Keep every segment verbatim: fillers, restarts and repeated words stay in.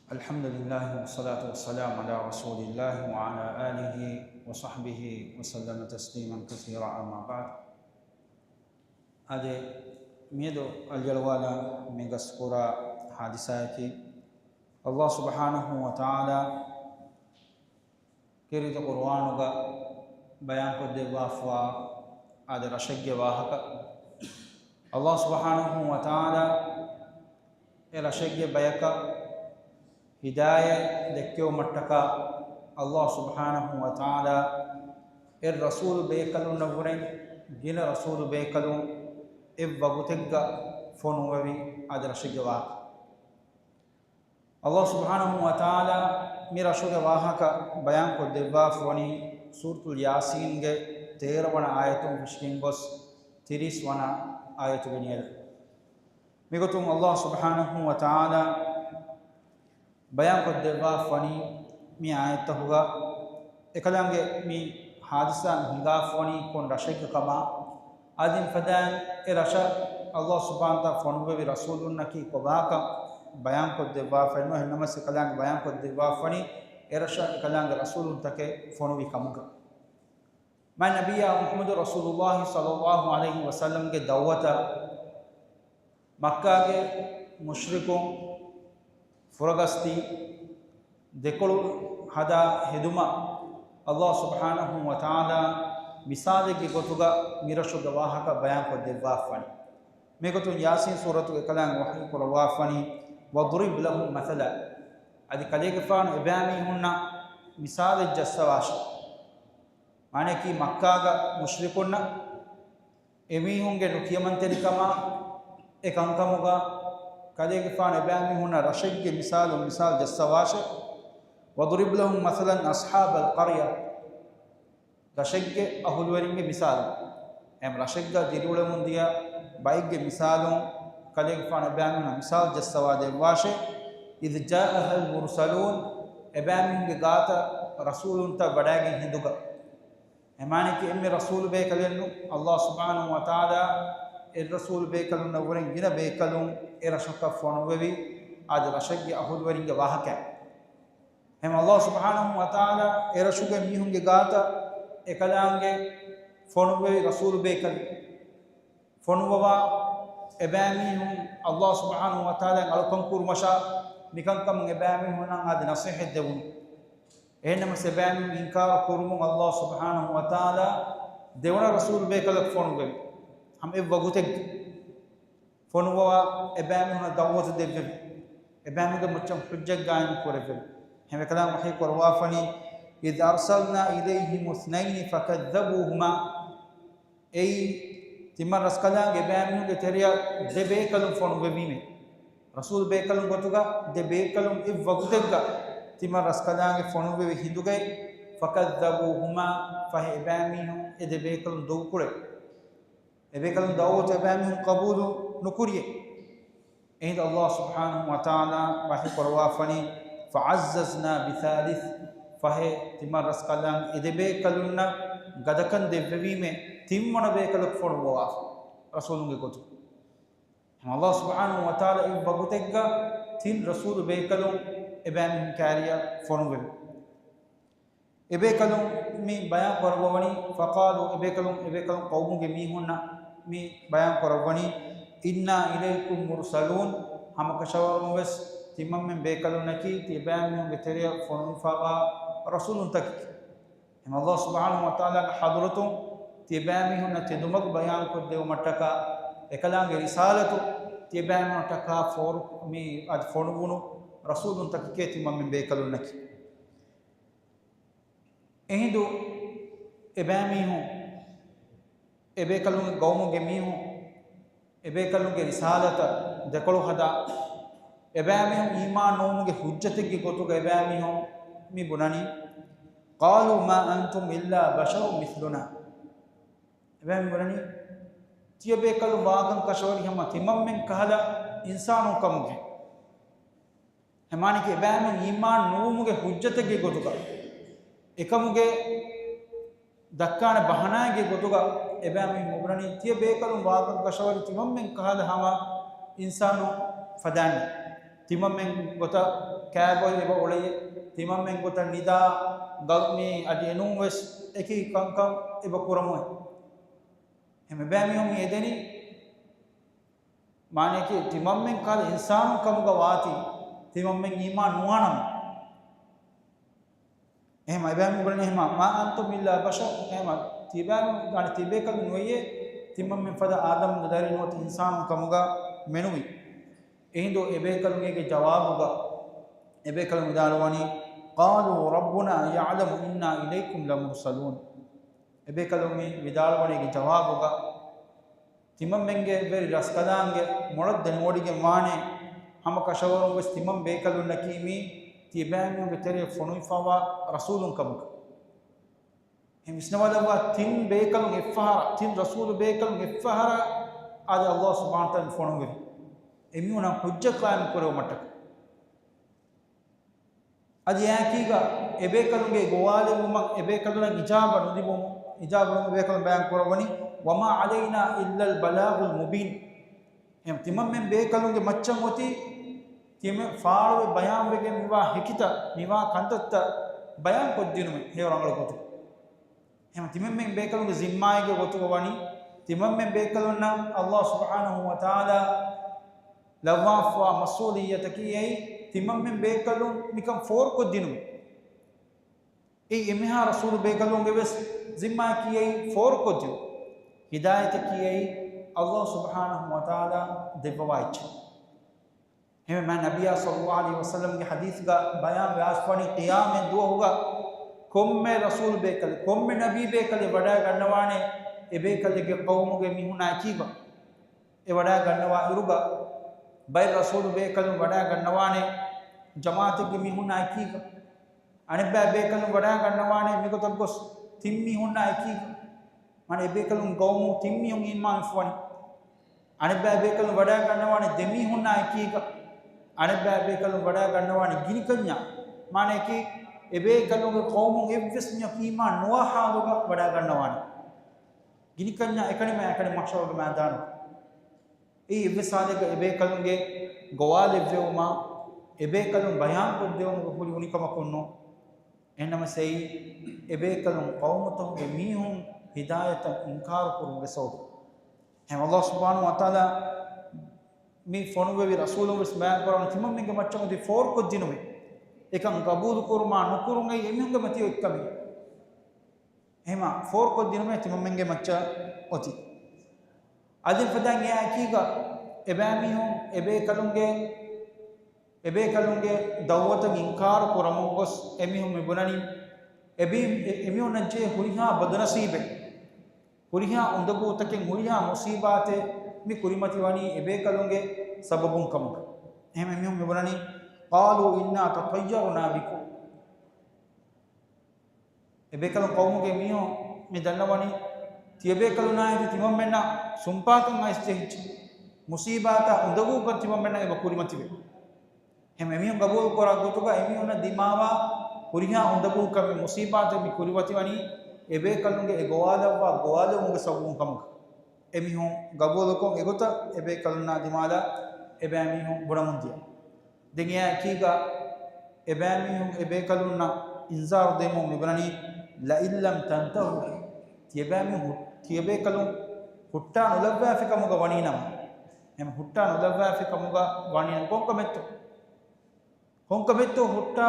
الحمد لله والصلاة والسلام على رسول الله وعلى آله وصحبه وسلم تسليما كثيرا، أما بعد. އަދި މިއަދު އަލިއަޅުވާލާ މި ގަސްކުރާ ހާދިސާއަކީ، އަލްލާހު ސުބްޙާނަހު ވަތަޢާލާ ކީރިތި ޤުރުއާނުގަ ބަޔާންކޮށްދެއްވާފަވާ އާދެ ރަށެއްގެ ވާހަކަ. އަލްލާހު ސުބްޙާނަހު ވަތަޢާލާ އެ ރަށެއްގެ ބަޔަކަށް ހިދާޔަތް ދެއްކެވުމަށްޓަކާ، އަލްލާހު ސުބްޙާނަހު ވަތަޢާލާ އެއް ރަސޫލު ބޭކަލުންނަށްވުރެން ގިނަ ރަސޫލު ބޭކަލުން އެއް ވަގުތެއްގަ ފޮނުއްވެވި އާދެ ރަށެއްގެ ވާހަކަ. އަލްލާހު ސުބްޙާނަހު ވަތަޢާލާ މި ރަށުގެ ވާހަކަ ބަޔާންކޮށްދެއްވާފަވަނީ ސޫރަތުލް ޔާސީންގެ ތޭރަ ވަނަ އާޔަތުން ފެށިގެން ގޮސް ތިރީސް ވަނަ އާޔަތުގެ ނިޔަލަށް. މިގޮތުން އަލްލާހު ސުބްޙާނަހު ވަތަޢާލާ ބަޔާންކޮށްދެއްވާފަވަނީ މި އާޔަތްތަކުގަ އެކަލާނގެ މި ހާދިސާ ހިނގާފަވަނީ ކޮން ރަށެއްގަ ކަމާ، އަދި މިފަދައިން އެ ރަށަށް އަލްލާހު ސުބްޙާނަހު ވަތަޢާލާ ފޮނުއްވެވި ރަސޫލުންނަކީ ކޮބާކަން ބަޔާންކޮށްދެއްވާފައިނު. އެހެންނަމަސް އެކަލާނގެ ބަޔާންކޮށްދެއްވާފަވަނީ އެ ރަށަށް އެކަލާނގެ ރަސޫލުންތަކެއް ފޮނުވި ކަމުގަ. މާތް ނަބިއްޔާ މުޙައްމަދު ރަސޫލުއްލާހި ޞައްލައްލާހު ޢަލައިހި ވަސައްލަމްގެ ދަޢުވަތަށް މައްކާގެ މުޝްރިކުން، ފުރަގަސްދީ، ދެކޮޅު ހަދާ ހެދުމަށް އަލްލާހު ސުބްޙާނަހު ވަތަޢާލާ މިސާލެއްގެ ގޮތުގަ މިރަށުގެ ވާހަކަ ބަޔާންކޮށްދެއްވާފަވަނީ. މިގޮތުން ޔާސީން ސޫރަތުގެ އެކަލާނގެ ވަޙީ ކުރައްވާފަވަނީ، "وَاضْرِبْ لَهُمْ مَثَلًا." އަދި ކަލޭގެފާނު އެބައިމީހުންނަށް މިސާލެއް ޖައްސަވާށޭ. މާނައަކީ މައްކާގަ މުޝްރިކުންނަށް އެމީހުންގެ ނުކިޔަމަންތެރިކަމާ އެ ކަންކަމުގަ ކަލޭގެފާނު އެބައިމީހުންނަށް ރަށެއްގެ މިސާލުން މިސާލު ޖައްސަވާށޭ. "وَاضْرِبْ لَهُمْ مَثَلًا أَصْحَابَ الْقَرْيَةِ." ރަށެއްގެ އަހުލުވެރިންގެ މިސާލު. އެހެން ރަށެއްގަ ދިރިއުޅެމުން ދިޔަ ބައެއްގެ މިސާލުން ކަލޭގެފާނު އެބައިމީހުންނަށް މިސާލު ޖައްސަވާ ދެއްވާށޭ. "إِذْ جَاءَهَا الْمُرْسَلُونَ." އެބައިމީހުންގެ ގާތަށް ރަސޫލުންތައް ވަޑައިގެން ހިނދުގަ. އެމާނައަކީ އެންމެ ރަސޫލު ބޭކަލެއްނު، އަލްލާހު ސުބްޙާނަހު ވަތަޢާލާ އެއް ރަސޫލު ބޭކަލުންނަށްވުރެން ގިނަ ބޭކަލުން އެ ރަށަކަށް ފޮނުއްވެވި އާދެ ރަށެއްގެ އަހުލުވެރިންގެ ވާހަކަ. އެހެން އަލްލާހު ސުބްޙާނަހު ވަތަޢާލާ އެ ރަށުގެ މީހުންގެ ގާތަށް އެކަލާނގެ ފޮނުއްވެވި ރަސޫލު ބޭކަލެއް ފޮނުއްވަވާ، އެބައިމީހުން އަލްލާހު ސުބްޙާނަހު ވަތަޢާލާ އަޅުކަން ކުރުމަށާ މިކަންކަމުން އެބައިމީހުންނަށް އާދެ ނަޞޭޙަތް ދެވުނު. އެހެންނަމަސް އެބައިމީހުން އިންކާރު ކުރުމުން އަލްލާހު ސުބްޙާނަހު ވަތަޢާލާ ދެވަނަ ރަސޫލު ބޭކަލަކު ފޮނުއްވެވި. ހަމަ އެއް ވަގުތެއްގަ ފޮނުއްވަވާ އެބައިމީހުންނަށް ދަޢުވަތު ދެއްވެވި. އެބައިމީހުންގެ މައްޗަށް ޙުއްޖަތް ޤާއިމު ކުރެއްވެވި. އެހެންވެ ކަލާނގެ ވަޙީ ކުރައްވާފަނީ، "إِذْ أَرْسَلْنَا إِلَيْهِمُ اثْنَيْنِ فَكَذَّبُوهُمَا." އެއީ، ތިމަން ރަސްކަލާނގެ އެބައިމީހުންގެ ތެރެއަށް ދެ ބޭކަލުން ފޮނުއްވެވީމޭ. ރަސޫލު ބޭކަލުން ގޮތުގަ ދެ ބޭކަލުން އެއް ވަގުތެއްގަ ތިމަން ރަސްކަލާނގެ ފޮނުއްވެވި ހިނދުގައި، فَكَذَّبُوهُمَا، ފަހެ އެބައިމީހުން އެ ދެ ބޭކަލުން ދޮގުކުރޭ. އެބޭކަލުން ދަޢުވަތު އެބައިމީހުން ޤަބޫލު ނުކުރިޔޭ. އެހިނދު އަލްލާހު ސުބްޙާނަހު ވަތަޢާލާ ވަޙީ ކުރައްވާފަނީ، فَعَزَّزْنَا بِثَالِثٍ، ފަހެ ތިމަން ރަސްކަލާނގެ އެ ދެ ބޭކަލުންނަށް ގަދަކަން ދެއްވެވީމޭ، ތިންވަނަ ބޭކަލަކު ފޮނުއްވަވާފަ ރަސޫލުންގެ ގޮތުން. އަލްލާހު ސުބްޙާނަހު ވަތަޢާލާ އެއް ވަގުތެއްގަ ތިން ރަސޫލު ބޭކަލުން އެބައިމީހުން ކާރިޔަށް ފޮނުއްވެވި. އެބޭކަލުން މި ބަޔާން ކުރައްވަވަނީ، فَقَالُوا، އެބޭކަލުން، އެބޭކަލުން ޤައުމުގެ މީހުންނަށް މި ބަޔާން ކުރައްވަނީ، إِنَّا إِلَيْكُمْ مُرْسَلُونَ، ހަމަކަށަވަރުން ވެސް ތިމަންމެން ބޭކަލުންނަކީ ތިޔަބައިމީހުންގެ ތެރެއަށް ފޮނުވިފަވާ ރަސޫލުންތަކެކޭ. އެހެން އަލްލާހު ސުބްޙާނަހު ވަތަޢާލާގެ ޙަޟްރަތުން ތިޔަބައިމީހުންނަށް ތެދުމަގު ބަޔާންކޮށްދެވުމަށްޓަކާ، އެކަލާނގެ ރިސާލަތު ތިޔަބައިމީހުންނަށްޓަކާ ފޯރު-، މި އަދި ފޮނުވުނު ރަސޫލުންތަކެކޭ ތިމަންމެން ބޭކަލުންނަކީ. އެހިނދު އެބައިމީހުން، އެބޭކަލުންގެ ޤައުމުގެ މީހުން، އެބޭކަލުންގެ ރިސާލަތަށް ދެކޮޅު ހަދާ، އެބައިމީހުން އީމާން ނުވުމުގެ ޙުއްޖަތެއްގެ ގޮތުގަ އެބައިމީހުން މި ބުނަނީ، قَالُوا مَا أَنْتُمْ إِلَّا بَشَرٌ مِثْلُنَا. އެބައިމީހުން ބުނަނީ، ތިޔަބޭކަލުން ވާކަން ކަށަވަރި ހަމަ ތިމަންމެން ކަހަލަ އިންސާނުން ކަމުގެ. އެމާނައަކީ އެބައިމީހުން އީމާން ނުވުމުގެ ޙުއްޖަތެއްގެ ގޮތުގަ، އެކަމުގެ ދައްކާނެ ބަހަނާއެއްގެ ގޮތުގަ އެބައިމީހުން ބުނަނީ، ތިޔަބޭކަލުން ވާކަން ކަށަވަރި ތިމަންމެން ކަހަލަ ހަމަ އިންސާނު ފަދައިން. ތިމަންމެން ގޮތަށް ކާބޮއި އެބަ އުޅެޔޭ، ތިމަންމެން ގޮތަށް ނިދާ ގަ-، މި އަދި އެނޫން ވެސް އެކި ކަންކަން އެބަ ކުރަމުއޭ. އެހެން އެބައިމީހުން މި އެދެނީ، މާނައަކީ ތިމަންމެން ކަހަލަ އިންސާނުން ކަމުގަ ވާތީ، ތިމަންމެން އީމާން ނުވާނަމޭ. އެހެން އެބައިމީހުން ބުނަނީ އެހެން، "ما أنتم إلا بشر." އެހެން ތިބޭ-، އަނެއް ތިބޭކަލުން ނުވެޔޭ، ތިމަންމެން ފަދަ އާދަމްގެ ދަރިން ނުވަތަ އިންސާނުން ކަމުގަ މެނުވީ. އެހިނދު އެބޭކަލުންގެ ޖަވާބުގަ، އެބޭކަލުން ވިދާޅުވަނީ، "قالوا ربنا يعلم إنا إليكم لمرسلون." އެބޭކަލުން މި ވިދާޅުވަނީގެ ޖަވާބުގަ، ތިމަންމެންގެ ވެރި ރަސްކަލާނގެ މޮޅަށް ދެނެވޮޑިގެން ވާނެ، ހަމަ ކަށަވަރުން ވެސް ތިމަން ބޭކަލުންނަކީ މީ ތިޔަބައިމީހުންގެ ތެރެއަށް ފޮނުވިފައިވާ ރަސޫލުން ކަމުގަ. އެ ވިސްނަވާލައްވާ ތިން ބޭކަލުން އެއްފަހަރަށް، ތިން ރަސޫލު ބޭކަލުން އެއްފަހަރަށް އާދެ، އައްލާހު ސުބްޙާނަހު ވަތަޢާލާ ފޮނުއްވެވި. އެމީހުންނަށް ޙުއްޖަ ޤާއިމް ކުރެވުމަށްޓަކައި. އަދި އެއާއެކީގަ އެބޭކަލުންގެ ގޮވާލެއްވުމަށް އެބޭކަލުންނަށް އިޖާބަ ނުލިބުމު، އިޖާބަ ނުލިބުމުން އެބޭކަލުން ބަޔާން ކުރައްވަނީ، "وما علينا إلا البلاغ المبين." އެ ތިމަންމެން ބޭކަލުންގެ މައްޗަށް އޮތީ ތިމަން ފާޅުވެ ބަޔާންވެގެން މިވާ ހެކިތައް، މިވާ ކަންތައްތައް ބަޔާން ކޮށްދިނުމެއް ހެޔޮ ރަނގަޅު ގޮތުން. އެހެން ތިމަންމެން ބޭކަލުންގެ ޒިންމާއެއްގެ ގޮތުގަ ވަނީ، ތިމަންމެން ބޭކަލުންނަށް އައްލާހު ސުބްޙާނަހު ވަތަޢާލާ ލައްވާފައިވާ މަސްއޫލިއްޔަތަކީ އެއީ، ތިމަންމެން ބޭކަލުން މިކަން ފޯރުކޮށްދިނުމެއް. އެއީ އެންމެހާ ރަސޫލު ބޭކަލުންގެ ވެސް ޒިންމާއަކީ އެއީ ފޯރުކޮށްދިނުން. ހިދާޔަތަކީ އެއީ އައްލާހު ސުބްޙާނަހު ވަތަޢާލާ ދެއްވަވާ އެއްޗެއް. އެހެންވެ މާތް ނަބިއްޔާ ޞައްލައްލާހު ޢަލައިހި ވަސައްލަމްގެ ޙަދީޘްގަ ބަޔާން ވެއަސްވަނީ، ޤިޔާމަތް ދުވަހުގަ ކޮންމެ ރަސޫލު ބޭކަލެއް، ކޮންމެ ނަބީ ބޭކަލެއް ވަޑައިގަންނަވާނެ އެބޭކަލެއްގެ ޤައުމުގެ މީހުންނާ އެކީގަ. އެ ވަޑައިގަންނަވާ އިރުގަ ބައެއް ރަސޫލު ބޭކަލުން ވަޑައިގަންނަވާނެ ޖަމާޢަތެއްގެ މީހުންނާ އެކީގަ. އަނެއްބައި ބޭކަލުން ވަޑައިގަންނަވާނެ މިގޮތަށް ގޮސް ތިން މީހުންނާ އެކީގަ. މާނަ އެބޭކަލުން ޤައުމު ތިން މީހުން އީމާންވެފަވަނީ. އަނެއްބައި ބޭކަލުން ވަޑައިގަންނަވާނެ ދެ މީހުންނާ އެކީގަ. އަނެއްބައި ބޭކަލުން ވަޑައިގަންނަވާނެ ގިނިކަންޏާ. މާނައަކީ އެބޭކަލުންގެ ޤައުމުން އެއްވެސް މީހަކު އީމާން ނުވާ ޙާލުގަ ވަޑައިގަންނަވާނެ. ގިނިކަންޏާ އެކަނިމާ އެކަނި މަޙްޝަރުގެ މައިދާނު. އެއީ އެއްވެސް ޙާލެއްގަ އެބޭކަލުންގެ ގޮވާލެއްވެވުމާ، އެބޭކަލުން ބަޔާންކޮށްދެވުމުގަ ހުރި އުނިކަމަކުންނު. އެހެންނަމަސް އެއީ އެބޭކަލުން ޤައުމުތަކުގެ މީހުން ހިދާޔަތަށް އިންކާރު ކުރުމުގެ ސަބަބު. އެހެން އައްލާހު ސުބްޙާނަހު ވަތަޢާލާ މި ފޮނުއްވެވި ރަސޫލުން ވެސް ބަޔާން ކުރައްވަނީ ތިމަންމެންގެ މައްޗަށް އޮތީ ފޯރުކޮށްދިނުމެއް. އެކަން ގަބޫލު ކުރުމާ ނުކުރުމާ އެމީހުންގެ މަތީ އޮތްކަމެއް. އެހެމާ ފޯރުކޮށްދިނުމޭ ތިމަންމެންގެ މައްޗަށް އޮތީ. އަދި ފަދައިން އެއާއެކީގަ އެބައިމީހުން އެބޭކަލުންގެ، އެބޭކަލުންގެ ދަޢުވަތަށް އިންކާރު ކުރަމުން ގޮސް އެމީހުން މި ބުނަނީ، އެބީ-، އެ-، އެމީހުންނަށް ޖެހޭ ހުރިހާ ބަދުނަސީބެއް، ހުރިހާ އުނދަގޫތަކެއް، ހުރިހާ މުޞީބާތެއް މި ކުރިމަތިވަނީ އެބޭކަލުންގެ ސަބަބުން ކަމުގަ. އެހެން އެމީހުން މި ބުނަނީ، قالوا إنا تطيرنا بكم. އެބޭކަލުން ޤައުމުގެ މީހުން މި ދަންނަވަނީ، ތިޔަބޭކަލުންނާއި ތިމަންމެންނަށް ސުންޕާކަން އައިސް ޖެހިއްޖެ، މުޞީބާތާ އުނދަގޫކަން ތިމަންމެންނަށް އެބަ ކުރިމަތިވޭ. އެހެން އެމީހުން ގަބޫލުކުރާ ގޮތުގަ އެމީހުންނަށް ދިމާވާ ހުރިހާ އުނދަގޫކަމެއް، މުޞީބާތެއް މި ކުރިމަތިވަނީ އެބޭކަލުންގެ އެ ގޮވާލައްވާ ގޮވާލެވުމުގެ ސަބަބުން ކަމުގަ. އެމީހުން ގަބޫލުކޮށް އެގޮތަށް އެބޭކަލުންނާ ދިމާލަށް އެބައިމީހުން ބުނަމުން ދިޔަ. ދެން އެއާއެކީގަ އެބައިމީހުން އެބޭކަލުންނަށް އިންޒާރު ދެމުން މިބުނަނީ، لئن لم تنتهوا، ތިޔަބައިމީހުން ހު-، ތިޔަބޭކަލުން ހުއްޓާ ނުލައްވާފި ކަމުގަ ވަނީނަމަ، އެހެން ހުއްޓާ ނުލައްވާފި ކަމުގަ ވަނީނަމަ، ކޮންކަމެއްތޯ؟ ކޮންކަމެއްތޯ ހުއްޓާ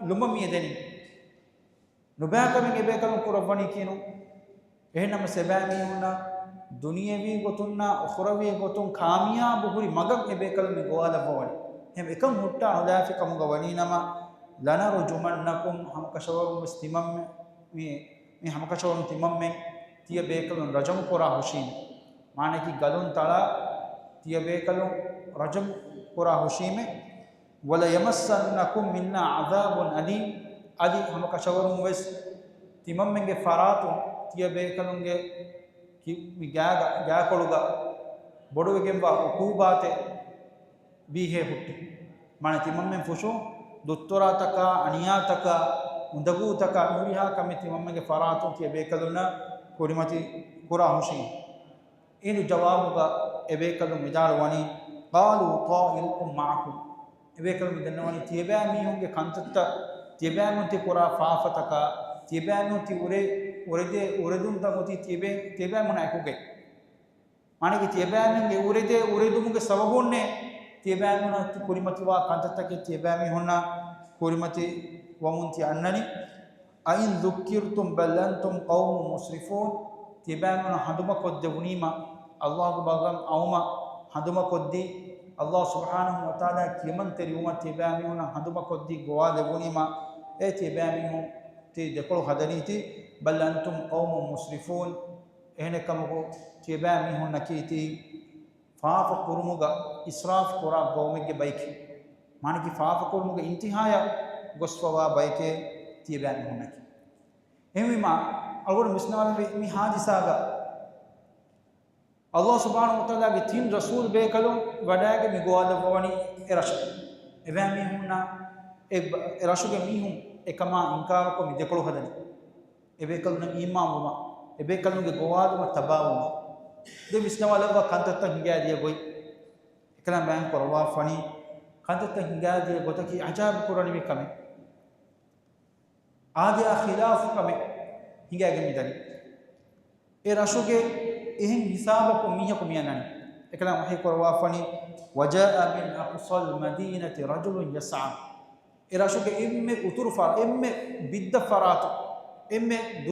ލުމަށް މިއެދެނީ؟ ނުބައިކަމެއް އެބޭކަލުން ކުރައްވަނީކީނު. އެހެންނަމަސް އެބައިމީހުންނަށް ދުނިޔެވީ ގޮތުންނާ އުޚުރަވީ ގޮތުން ކާމިޔާބު ހުރި މަގަށް އެބޭކަލުން މި ގޮވާލައްވަވަނީ. އެހެން އެކަން ހުއްޓާ ނުލާފި ކަމުގަ ވަނީނަމަ، لنرجمنكم، ހަމަކަށަވަރުން ވެސް ތިމަންމެ-، މި، މި ހަމަކަށަވަރުން ތިމަންމެން ތިޔަބޭކަލުން ރަޖަމު ކުރާ ހުށީމެ. މާނައަކީ ގަލުން ތަޅާ ތިޔަބޭކަލުން ރަޖަމު ކުރާ ހުށީމެ. وليمسنكم منا عذاب أليم، އަދި ހަމަކަށަވަރުން ވެސް ތިމަންމެންގެ ފަރާތުން ތިޔަބޭކަލުންގެ ކި-، މި ގާގަ-، ގާކޮޅުގަ ބޮޑުވެގެންވާ އުޤޫބާތެއް ވީހޭ ހުއްޓި. މާނަ ތިމަންމެން ފުށު ދުއްތުރާތަކާ، އަނިޔާތަކާ، އުނދަގޫތަކާ، މި ހުރިހާ ކަމެއް ތިމަންމެންގެ ފަރާތުން ތިޔަބޭކަލުންނަށް ކުރިމަތި ކުރާ ހުށީ. އިނދު ޖަވާބުގަ އެބޭކަލުން ވިދާޅުވަނީ، قالوا طائركم معكم. އެބޭކަލުން މި ދަންނަވަނީ ތިޔަބައިމީހުންގެ ކަންތައްތައް، ތިޔަބައިމީހުން ތި ކުރާ ފާފަތަކާ، ތިޔަބައިމީހުން ތި އުރޭ، އުރެދޭ އުރެދުންތައް އޮތީ ތިޔަބައި، ތިޔަބައިމީހުންނާ އެކުގައި. މާނައަކީ ތިޔަބައިމީހުންގެ އުރެދޭ އުރެދުމުގެ ސަބަބުންނޭ ތިޔަބައިމީހުންނަށް ތި ކުރިމަތިވާ ކަންތައްތަކެއް ތިޔަބައިމީހުންނަށް ކުރިމަތިވަމުން ތި އަންނަނީ. أئن ذكرتم بل أنتم قوم مسرفون. ތިޔަބައިމީހުންނަށް ހަނދުމަކޮށްދެވުނީމަ، ﷲ ގެ މަގަށް އައުމަށް ހަނދުމަކޮށްދީ، ﷲ ސުބްޙާނަހޫ ވަތަޢާލާ ކިޔަމަންތެރިވުމަށް ތިޔަބައިމީހުންނަށް ހަނދުމަކޮށްދީ ގޮވާލެވުނީމަ، އޭ ތިޔަބައިމީހުން ތި ދެކޮޅު ހަދަނީތީ، بل أنتم قوم مسرفون. އެހެނެއްކަމަކު ތިޔަބައިމީހުންނަކީތީ ފާފަ ކުރުމުގަ އިސްރާފް ކުރާ ގައުމެއްގެ ބައެކޭ. މާނައަކީ ފާފަ ކުރުމުގެ އިންތިހާޔަށް ގޮސްފަވާ ބައެކޭ ތިޔަބައިމީހުންނަކީ. އެހެންވީމާ، އަޅުގަނޑު ވިސްނާލަންވީ މި ޙާދިސާގަ ﷲ ސުބްޙާނަހޫ ވަތަޢާލާގެ ތިން ރަސޫލު ބޭކަލުން ވަޑައިގެން މި ގޮވާލައްވަވަނީ އެ ރަށަށް. އެބައިމީހުންނާ އެ، އެ ރަށުގެ މީހުން އެކަމާ އިންކާރުކޮށް މި ދެކޮޅު ހަދަނީ. އެބޭކަލުންނަށް އީމާންވުމަށް، އެބޭކަލުންގެ ގޮވާލުމަށް ތަބާވުމަށް. ދެން ވިސްނަވާލައްވާ ކަންތައްތައް ހިނގައިދިޔަ ގޮތް. އެކަލާނގެ ބަޔާން ކުރައްވާފަނީ ކަންތައްތައް ހިނގައިދިޔަ ގޮތަކީ އަޖާއިބު ކުރަނިވި ކަމެއް. އާދަޔާ ޚިލާފު ކަމެއް ހިނގައިގެން މިދަނީ. އެ ރަށުގެ އެހެން ހިސާބަކުން މީހަކު މިއަންނަނީ. އެކަލާނގެ ވަޙީ ކުރައްވާފަނީ، وجاء من أقصى المدينة رجل يسعى. އެ ރަށުގެ އެންމެ އުތުރު ފަރާ، އެންމެ ބިއްދަ ފަރާތު، އެންމެ